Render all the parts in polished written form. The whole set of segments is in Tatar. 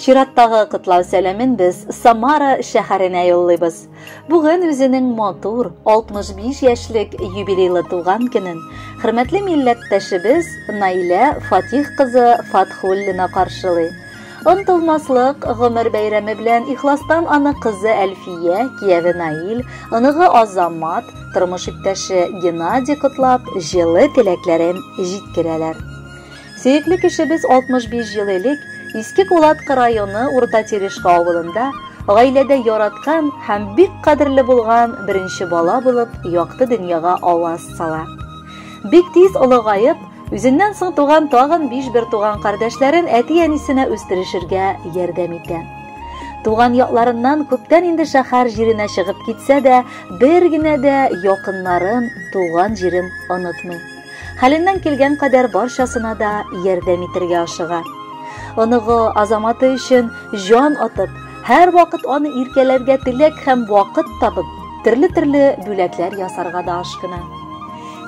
Чираттагы котлау сәламен без Самара шәһәренә юллыйбыз. Бүген үзенең матур 65 яшьлек юбилейлы туган көнен хөрмәтле милләттәшебез Наилә Фатих кызы Фатхуллина каршылый. Онытылмаслык гомер бәйрәме белән ихластан аны кызы Әлфия, кияве Наил, оныгы Азамат, тормыш иптәше Геннадий котлап, җылы теләкләрен җиткерәләр. Сөекле кешебез 65 ел элек Иске Кулаткы районы Урта Терешка авылында гаиләдә яраткан һәм бик кадерле булган беренче бала булып якты дөньяга аваз сала. Бик тиз олыгаеп, үзеннән соң туган тагын биш бертуган кардәшләрен әти-әнисенә үстерешергә ярдәм итә. Туган якларыннан күптән инде шәһәр җиренә чыгып китсә дә, бер генә дә якыннарын, туган җирен онытмый. Хәленнән килгән кадәр барчасына да ярдәм итәргә ашыга. Оныгы Азаматы өчен җан атып, һәрвакыт аны иркәләргә теләк һәм вакыт табып, төрле-төрле бүләкләр ясарга да ашкына.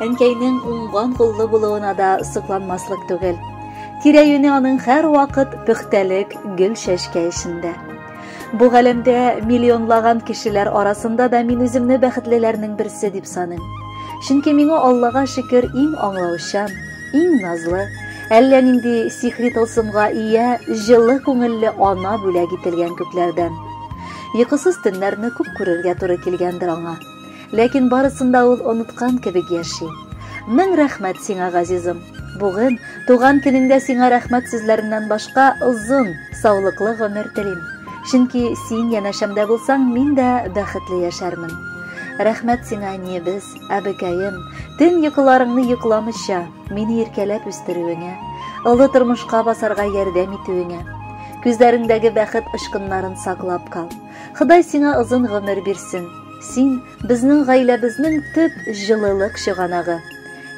Әнкәйнең уңган куллы булуына да сокланмаслык түгел. Тирә-юне аның һәрвакыт пөхтәлек, гөл чәчкә эчендә. Бу галәмдә миллионлаган кешеләр арасында да мин үземне бәхетлеләрнең берсе дип саныйм. Чөнки миңа Аллага шөкер иң аңлаучан, иң назлы, әллә нинди сихри тылсымга ия, җылы күңелле ана бүләк ителгән күкләрдән. Йокысыз төннәрне күп күрергә туры килгәндер аңа. Ләкин барысын да ул оныткан кебек яши. Мең рәхмәт сиңа, газизым. Бүген, туган көнеңдә сиңа рәхмәт сүзләреннән башка озын, саулыклы гомер телим. Чөнки син янәшәмдә булсаң, мин дә бәхетле яшәрмен. Рәхмәт сиңа, әниебез, әбекәем, төн йокыларыңны йокламыйча, мине иркәләп үстерүеңә, олы тормышка басарга ярдәм итүеңә. Күзләреңдәге бәхет очкыннарын саклап кал. Ходай сиңа озын гомер бирсен. Син безнең гаиләбезнең төп җылылык чыганагы.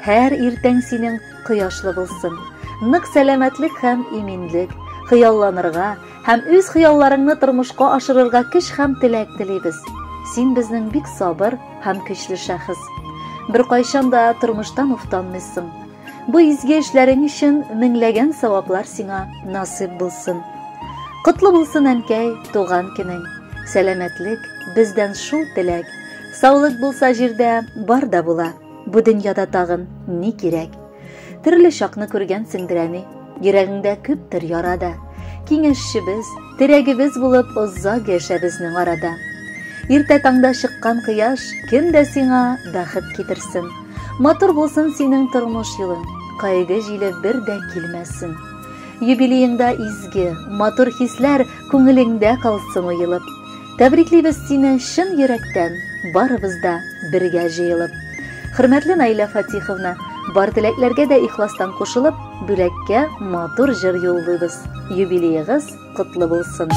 Һәр иртәң синең кояшлы булсын. Нык сәламәтлек һәм иминлек, хыялланырга һәм үз хыялларыңны тормышка ашырырга көч һәм теләк телибез. Син безнең бик сабыр һәм көчле шәхес. Беркайчан да тормыштан уфтанмыйсың. Бу изге эшләрең өчен меңләгән саваплар сиңа насыйп булсын. Котлы булсын, әнкәй, туган көнең. Сәламәтлек, бездән шул теләк. Саулык булса җирдә бар да була. Бу дөньяда тагын ни кирәк? Төрле чакны күргәнсеңдер, әни. Йөрәгеңдә күптер яра да. Киңәшчебез, терәгебез булып озак яшә безнең арада. Иртә таңда чыккан кояш көн дә сиңа бәхет китерсен. Матур булсын синең тормыш юлың, кайгы җиле бер дә килмәсен. Юбилееңда изге, матур хисләр күңелеңдә калсын уелып. Тәбриклибез сине чын йөрәктән, барыбыз да бергә җыелып. Хөрмәтле Наилә Фатиховна, бар теләкләргә дә ихластан кушылып, бүләккә матур җыр юллыйбыз. Юбилеегыз котлы булсын!